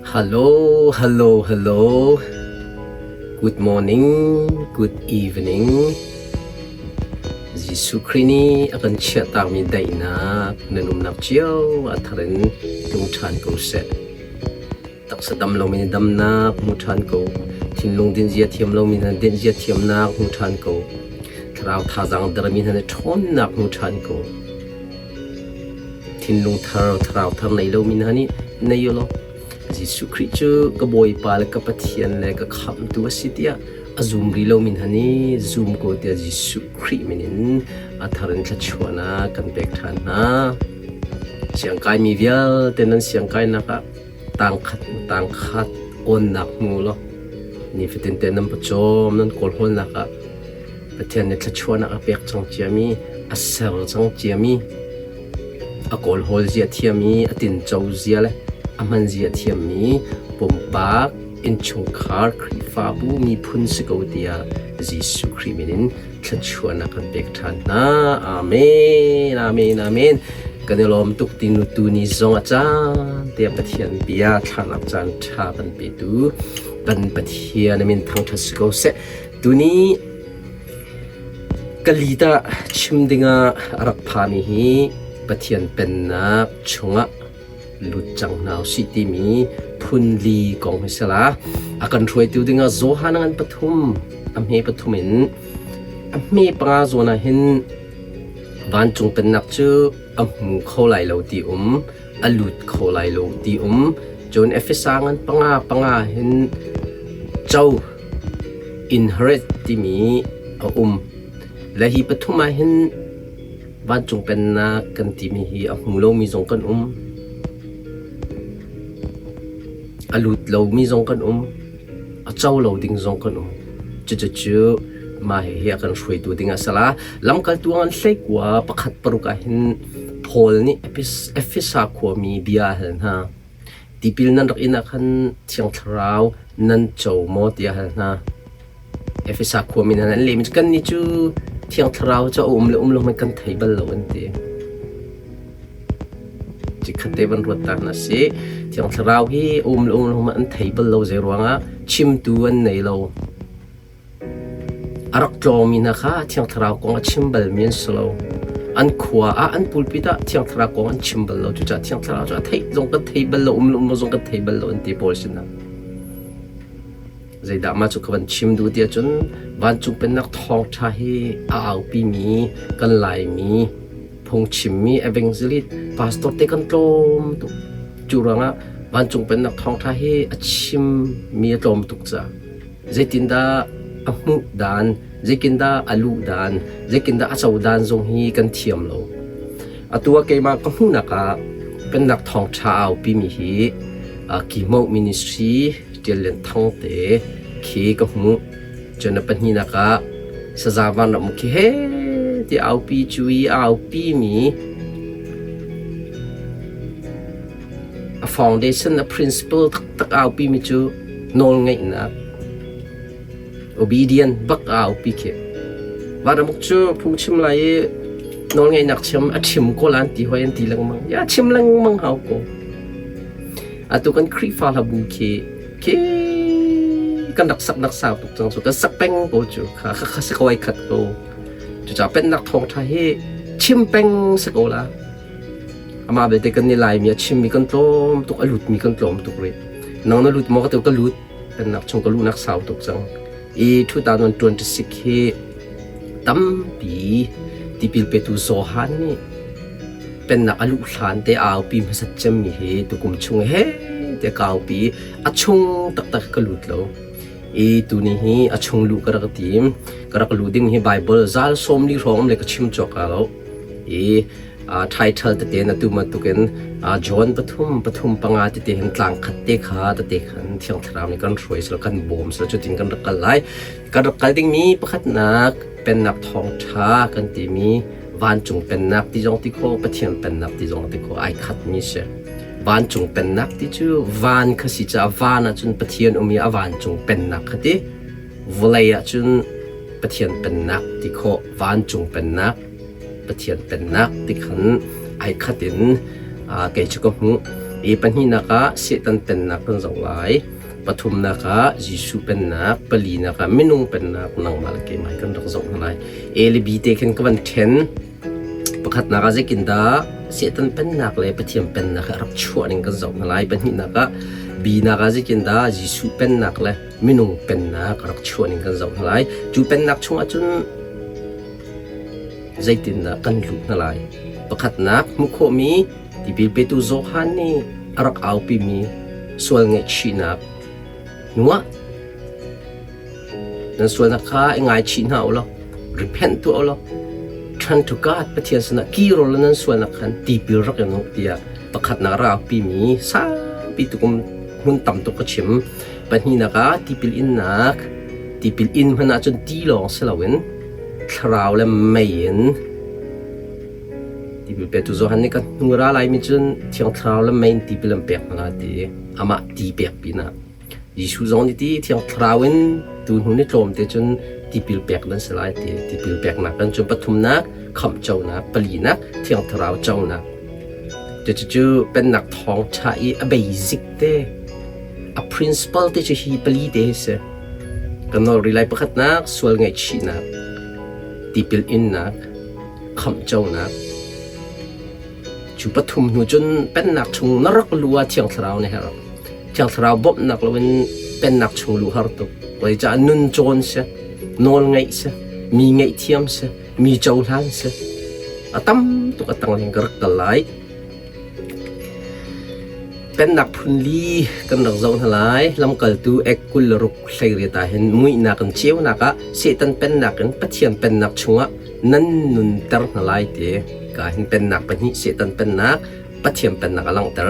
Hello, hello, hello. Good morning, good evening. Jesuh Khrih nih a kan chiahtakmi daihnak nan umnak cio ah thar in tlung ṭhan ko seh. Taksa dam lomi nih damnak hmu ṭhan ko. Thinlung dinzia thiam lomi hna dinzia thiamnak hmu ṭhan ko. Thlarau thazaang dermi hna nih ṭhawnnak hmu ṭhan ko. Thinlung thar, thlarau thar nei lomi hna nih nei u law Jesuh Khrih cu ka Bawipa le ka Pathian le ka Khamhtu a si tiah a zum rih lomi hna nih zum ko tiah Jesuh Khrih min in a thar in thluachuahnak kan pek ṭhan hna. Siangkaimi vialte nan siangkainak ah tangkhat tangkhat awnnak hmu law nifatin te nan pawcawm nan kawlhawlnak ah Pathian nih thluachuahnak a pek cang ciami, a ser cang ciami, a kawlhawl zia thiam i a tinco zia le a hman zia thiammi pumpak innchungkhar Khrihfabu miphun si ko tiah Jesuh Khrih min in thluachuahnak kan pek ṭhan hna. Amen. Amen. Amen. Kan i lawm tuk ti nu tu ni zong a caan tiah Pathian bia thlanak caan ṭha kan petu kan Pathian min thangṭhat si ko seh. Tuni ka lit ah chim dingah a rak phami hi Pathian Pennak chungah lut cang hna usih timi phun li kong hi si la. A kan hruaitu dingah Johan ngan pathum, a hme pathum in a hme panga zawn ah hin vancung pennak cu a hmu kho lai lo ti um, a lut kho lai lo ti um. Cun Efesa ngan panga panga hin co inherit timi a um. Le hi pathum ah hin vancung pennak kan timi hi a hmu lomi zong kan um. A lut lomi zong kan um. A co lo ding zong kan um. Cucu mah hihi a kan hruaitu ding a si la. Lamkaltu an hleikua pakhat paruk ah hin Paul nih Efesa khuami bia a hal hna. Tipil nan rak in ah khan Thiang Thlarau nan co maw tiah a hal hna. Efesa khuami hna an lehmi cu kannih cu Thiang Thlarau cu a um le um lo hmanh kan thei bal lo an ti. Chikkhat te van ruat ta hna sih. Thiang Thlarau hi a um le um lo hmanh an thei bal lo zei ruangah chimtu an nei lo. A rak tlawngmi hna kha Thiang Thlarau kong a chim balmi an si lo. An khua ah an pulpit ah Thiang Thlarau kong an chim bal lo. Cucaah Thiang Thlarau cu a theih zong kan thei bal lo, um le um lo zong kan thei bal lo an ti pawl sinah. Zeidah mah cu ka van chim duh tiah cun vancung pennak thawngṭha hi a aupimi kan Laimi phungchimmi evangelist pastor te kan tlawm tuk. Cu ruangah vancung pennak thawngṭha hi a chimmi a tlawm tuk caah Zeitindah a hmuh dan, zeitindah a luh dan, zeitindah a co dan zong hi kan thiam lo. Atu ah keimah ka hmuhnak ah Pennak Thawngṭha a aupimi hi Kimoh Ministry Ṭial Lian Thang te khi ka hmuh. Cun a pahnihnak ah Saza Vanram khi he ti aupi cu i a aupimi A foundation, a principle taktak a aupimi cu nawlngaihnak, obedient bak a aupi khi. Vanramuk cu phungchim lai i nawlngaihnak chim a chim ko la an ti hoi an ti lengmang. Ya chim lengmang hau ko. Atu kan Khrihfa hlabu khi khi kan rak sak nak sau tuk cang cu kan sak peng ko cu kha kha kha si ko ai khat ko. Cucaah pennak thawngṭha hi chim peng si ko la. Amah belte kan i Laimi a chimmi kan tlawm tuk, a lutmi kan tlawm tuk rih. Nang na lut maw ka ti ka lut. Pennak chung ka luhnak sau tuk cang. I 2026 hi tampi tipil petu Johan nih pennak a luh hlan te aupi hmasat cemmi hi tukum chung he te kaupi a chung taktak ka lut lo. I tuni hi a chung luh ka rak tim. Ka rak luh ding hi Bible zal sawm li hrawng le ka chim cawk lo. I title tete na tu bantukin John pathum pathum panga tete hin tlang khat te kha tete khan Thiang Thlarau nih kan hruai sel kan bawm sel cutin kan rak kal lai kan rak kal dingmi pakhatnak pennak thawngṭha kan timi vancung pennak ti zong ti kho Pathian pennak ti zong ti kho ai khat mi si vancung pennak ti cu van kha si caah van ah cun Pathian um i a vancung pennak kha ti vawlei ah cun Pathian pennak ti khawh vancung pennak Pathian pennak ti khan ai khat in kei cu ka hmuh. I pahnihnak ah Satan pennak kan zoh lai. Pathumnak ah Jesuh pennak, palinak ah minung pennak nangmah le keimah kan rak zoh hna lai. A le B te khin ka van ṭhen. Pakhatnak ah zeitindah Satan pennak le Pathian pennak a rak chuah ning kan zoh hna lai. Pahnihnak ah B nak ah zeitindah Jesuh pennak le minung pennak a rak chuah ning kan zoh hna lai. Cu pennak chungah cun zeitindah kan luh hna lai? Pakhatnak hmuh khawhmi tipil petu Johan nih a rak aupimi sual ngaihchihnak hnuah nan sualnak kha i ngaichih hna u law repent tuah u law turn to God Pathian sinah kir u law nan sualnak khan tipil rak in u tiah pakhatnak rak aupimi saupi tukum hmun tam tuk ka chim. Pahnihnak ah tipil innak tipil in hmanh ahcun ti lawng si loin thlarau le mei in tipil petu Johan nih ka hnu ra laimi cun Thiang Thlarau le mei in tipil an pek hna ti amah ti pek pinah Jesuh zong nih ti Thiang Thlarau in tu hnu ni tlawmte cun tipil pek nan si lai ti tipil peknak kan cun pathumnak khamh conak palinak Thiang Thlarau conak cucu pennak thawngṭha i a basic te a principle te cu hi pali te hi si kan nawl rih lai pakhatnak sual ngaihchihnak tipil innak khamhconak cu pathum hnu cun pennak chung na rak lu ah Thiang Thlarau na herh. Thiang Thlarau bawmhnak loin pennak chung luh har tuk. Koi caah nun cawn si, nawl ngeih si, mi ngaihthiam si, mi cohlan si. A tam tuk a tang ka rak kal lai. Pennak phunli kan rak zoh hna lai. Lamkaltu ek 26 hleiriat ah hin muihnak in ceunak ah Satan pennak in Pathian pennak chungah nan nunter hna lai ti ka hin pennak pahnih Satan pennak Pathian pennak a langhter.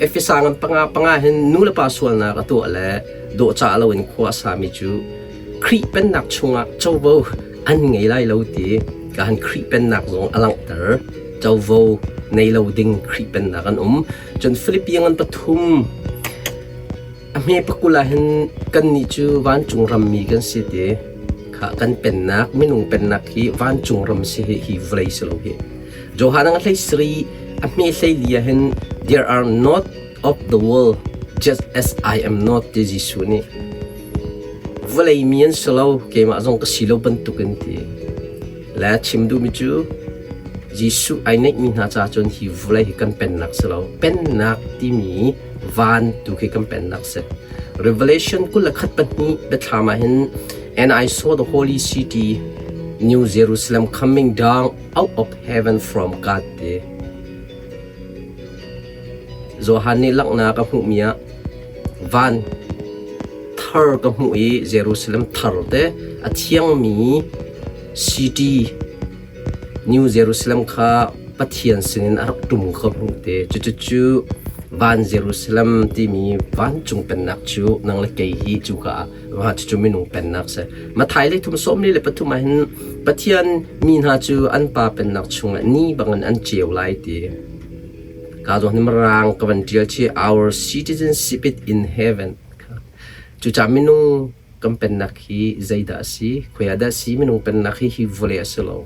Efesa ngan panga panga hin nu le pa sualnak a tuah le dawhcah loin khua a sami cu Khrih pennak chungah covo an ngei lai lo ti ka han Khrih pennak zong a langhter. Covo nei lo ding Khrih pennak an um. Cun Philippi ngan pathum a hme pakul ah hin kannih cu vancung rammi kan si ti kha kan pennak minung pennak hi vancung ram si hi hi vawlei si lo hi. Johan ang hlei sri a hme hlei li ah hin there are not of the world just as I am not ti Jesuh nih vawlei mi an si lo keimah zong ka si lo bantukin ti le chim duhmi cu Jesuh ai neihmi hna ca cun hi vawlei hi kan pennak si lo pennak timi van tu khi kan pennak si Revelation 21 pahnih biathlam ah hin and I saw the holy city New Jerusalem coming down out of heaven from God ti Johan nih langhnak a hmuhmi ah van thar ka hmuh i Jerusalem thar te a thiangmi city New Jerusalem kha Pathian sinin a rak ṭum ka hmuh te. Cucu van Jerusalem timi vancung pennak cu nang le kei hi cuka ah va cucu minung pennak si. Matthai lei thum 43 ah hin Pathian mi hna cu an pa pennak chungah ni bangin an ceu lai ti. Ka zawn hi mirang ka van ṭial chih our citizenship is in heaven. Cucaah minung kan pennak hi zeidah a si? Khoi ah dah a si? Minung pennak hi hi vawlei a si lo.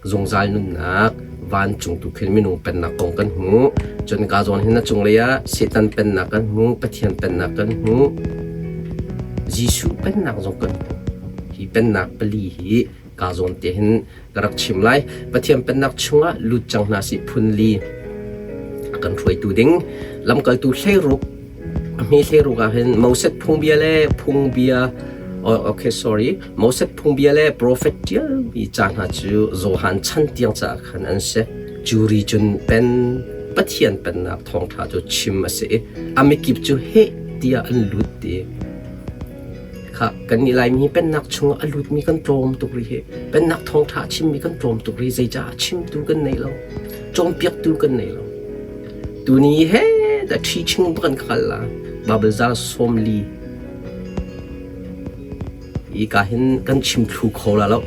Zungzal nunnak vancung tu khin minung pennak kong kan hmu. Cun ka zawn hin a cunglei ah Satan pennak kan hmu, Pathian pennak kan hmu, Jesuh pennak zong kan hmu. Hi pennak pali hi ka zawn te hin ka rak chim lai. Pathian Pennak chungah lut cang hna sih phun li a kan hruaitu ding lamkaltu hleiruk a hme hleiruk ah hin Moses phungbia le phungbia oh, okay sorry Moses phungbia le prophet ṭialmi ca hna cu Johan chan tiang caah khan an si. Cu ri cun pen Pathian pennak thawngṭha cu chim a si i a mikip cu heh tiah an lut ti. Khah, kannih Laimi hi pennak chungah a lutmi kan tlawm tuk rih hi. Pennak thawngṭha a chimmi kan tlawm tuk rih. Zeicah chimtu kan nei lo? Cawnpiaktu kan nei lo. Tuni he da teaching kan kal la. Bible zal 40 i ka hin kan chim thlu kho la lo.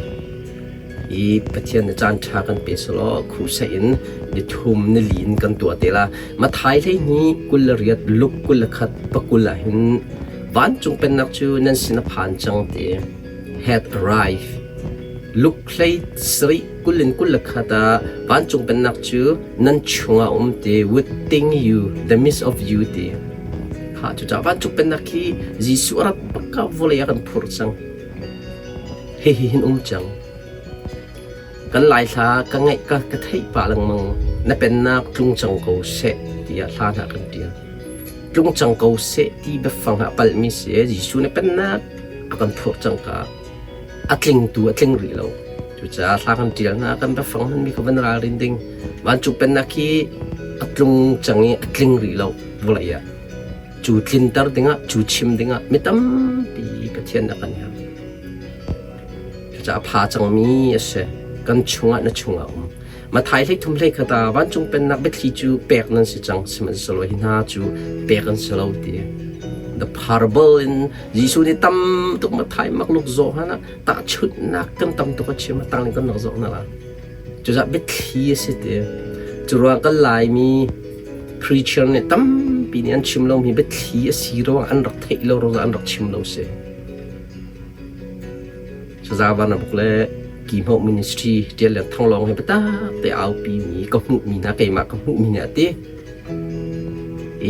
I Pathian nih caan ṭha kan pe selaw khuhseh in ni thum ni li in kan tuah te la. Matthai 12 28 Luke 21 pakul ah hin vancung pennak cu nan sin a phan cang ti had arrived. Luke hlei sarih 21 ah vancung pennak cu nan chungah um ti within you the midst of you ti kha cucaah vancung pennak hi Jesuh a rat bak ah vawlei a kan phurh cang. Hihi hin um cang. Kan Lai hla ka ngaih ka ka theih pah lengmang na pennak tlung cang ko seh tiah hla hna kan ṭial. Tlung cang ko seh ti biafang ah palhmi si Jesuh na pennak a kan phurh cang ka a tlingtu a tling rih lo. Cucaah hla kan ṭial hna kan biafang hmanmi kha van ralrin ding. Vancung pennak hi a tlung cang i a tling rih lo vawlei ah. Cu tlinter dingah, cu chim dingah mi tampi Pathian a kan herh. Cucaah a pha cangmi a si. Kan chungah na chungah um. Mathai hlei thum hlei khat ah vancung pennak biathli cu pek nan si cang sihmanhsehlaw hi hna cu pek an si lo ti. The parable in Jesuh nih tam tuk Mathai makluk zawh hlan ah tahchunhnak kan tam tuk a chim tang kan rak zawh na la. Cucaah biathli a si ti. Cu ruang kan Laimi preacher nih tampi nih an chim lomi biathli a si ruang an rak theih lo ruang an rak chim lo si. Saza Vanabuk le Kihmoh Ministry Ṭial le Thanglawng he biatak te aupi mi ka hmuh mi hna keimah ka hmuh mi nih a ti.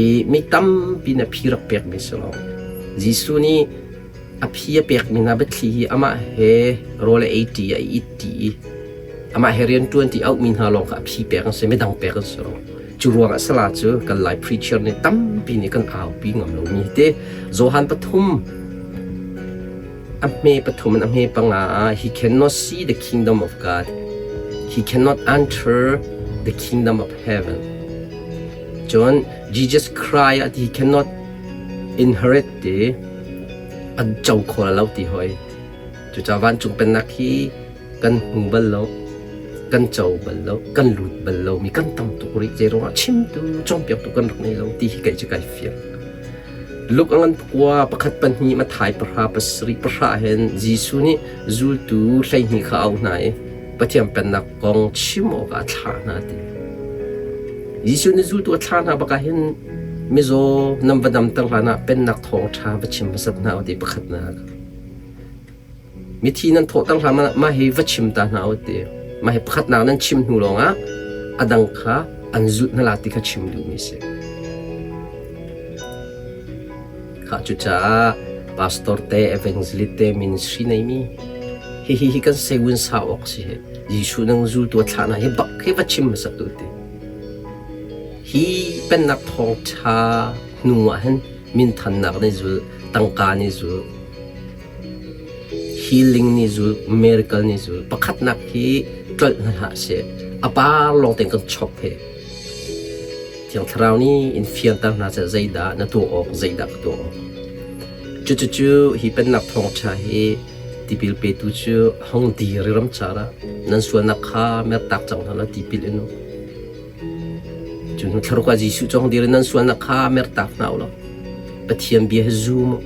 I mi tampi nih a phi rak pek mi si lo. Jesuh nih a phi a pek mi hna biathli hi amah he rawl a ei ṭi a it ṭi i amah he rian ṭuan ti auh mi hna lawng kha a phi pek an si midang pek an si lo. Cu ruangah sala cu kan Lai preacher nih tampi nih kan aupi ngam lomi te Johan pathum a hme pathum in a hme panga ah he cannot see the kingdom of God. He cannot enter the kingdom of heaven. Cun Jesus Christ he cannot inherit ti an co kho lo ti hoi. Cucaah vancung pennak hi kan hmu bal lo, kan co bal lo, kan lut bal lo mi kan tam tuk rih. Zei ruangah chimtu, cawnpiaktu kan rak ngei lo ti hi kei cu kai fiang. Luke a ngan pakua pakhat pahnih Mathai pahra pasarih pahra hin Jesuh nih zultu 12 kha a auh hna i Pathian Pennak kong chim awkah a thlah hna ti. Jesuh nih zultu a thlah hna bakah hin mizaw nan va damter hlanah Pennak thawngṭha va chim hmasat hna u ti pakhatnak. Mithi nan thawhter hlah mah hi va chim ta hna u ti. Mah hi pakhatnak nan chim hnu lawngah a dang kha an zulh hna la ti kha chim duhmi a si. Khah cucaah pastor te, evangelist te, ministry neimi hihi hi kan sewin sa awk si hi. Jesuh nang zultu a thlah hna hi bak hi va chim hmasat u ti. Hi pennak thawngṭha hnu ah hin minthannak nih zul, tangka nih zul, Healing nih zul, miracle nih zul. Pakhatnak hi tlolh hna hlah seh. A par lawng tein kan chop he. Thiang Thlarau nih in fianter hna seh zeidah na tuah awk, zeidah ka tuah awk. Cucucu hi pennak thawngṭha hi tipil petu cu hong dir i ramcar ah nan sualnak kha mertak cang hna law tipil in u. Cu hnu thlaruk ah Jesuh cu hong dir i nan sualnak kha mertak hna u law Pathian bia hi zum u.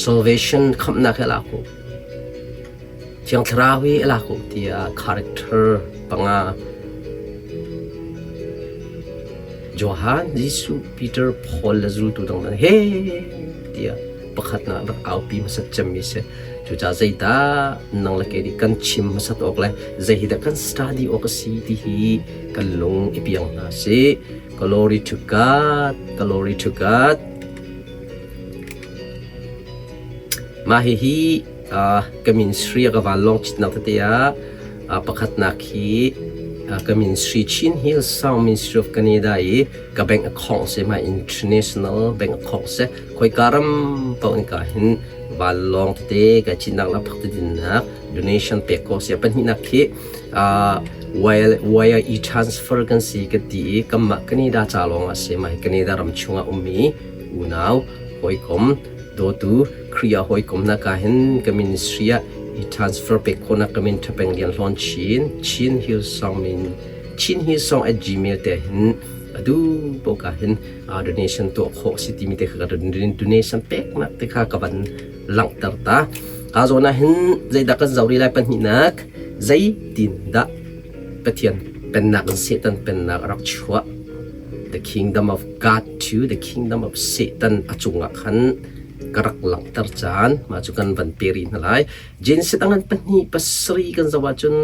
Salvation khamhnak hi a lak u. Thiang Thlarau hi a lak u tiah character panga Johan, Jesuh, Peter, Paul le zultu dang dang he tiah pakhatnak rak aupi hmasat cemmi si. Cucaah zeidah nang le kei nih kan chim hmasat awk le zei hi dah kan study awk a si ti hi kan lung i piang hna sih. Glory to God, glory to God. Mah hihi ka ministry a ka vanlawng citnak tete ah pakhatnak hi ka ministry Chin Hill Sound Ministry of Canada i ka bank account si mah international bank account si khoika ram paoh in ka hin vanlawng tete ka citnak le phak dinnak donation pek ko si pahnihnak khi wire e-transfer kan si ka ti i kanmah Canada ca lawng ah si mah hi Canada ram chungah ummi unau hawikom dawtu Khrih ah hawikomnak ah hin ka ministry ah i transfer pek khawhnak ka min Thapeng Lian Hlawn Chin Chin Hill Song min Chin Hill Song at gmail te hin adu poka hin donation tuah khawh si timi te kha ka donation peknak te kha ka van langhter ta ka zawn ah hin zeidah kan zoh rih lai pahnihnak zeitin dah Pathian pennak in Satan pennak a rak chuah the kingdom of God to the kingdom of Satan a cungah khan ka rak langhter caan mah cu kan van pe rih hna lai. Genesis a ngan 2 7 kan zoh ahcun.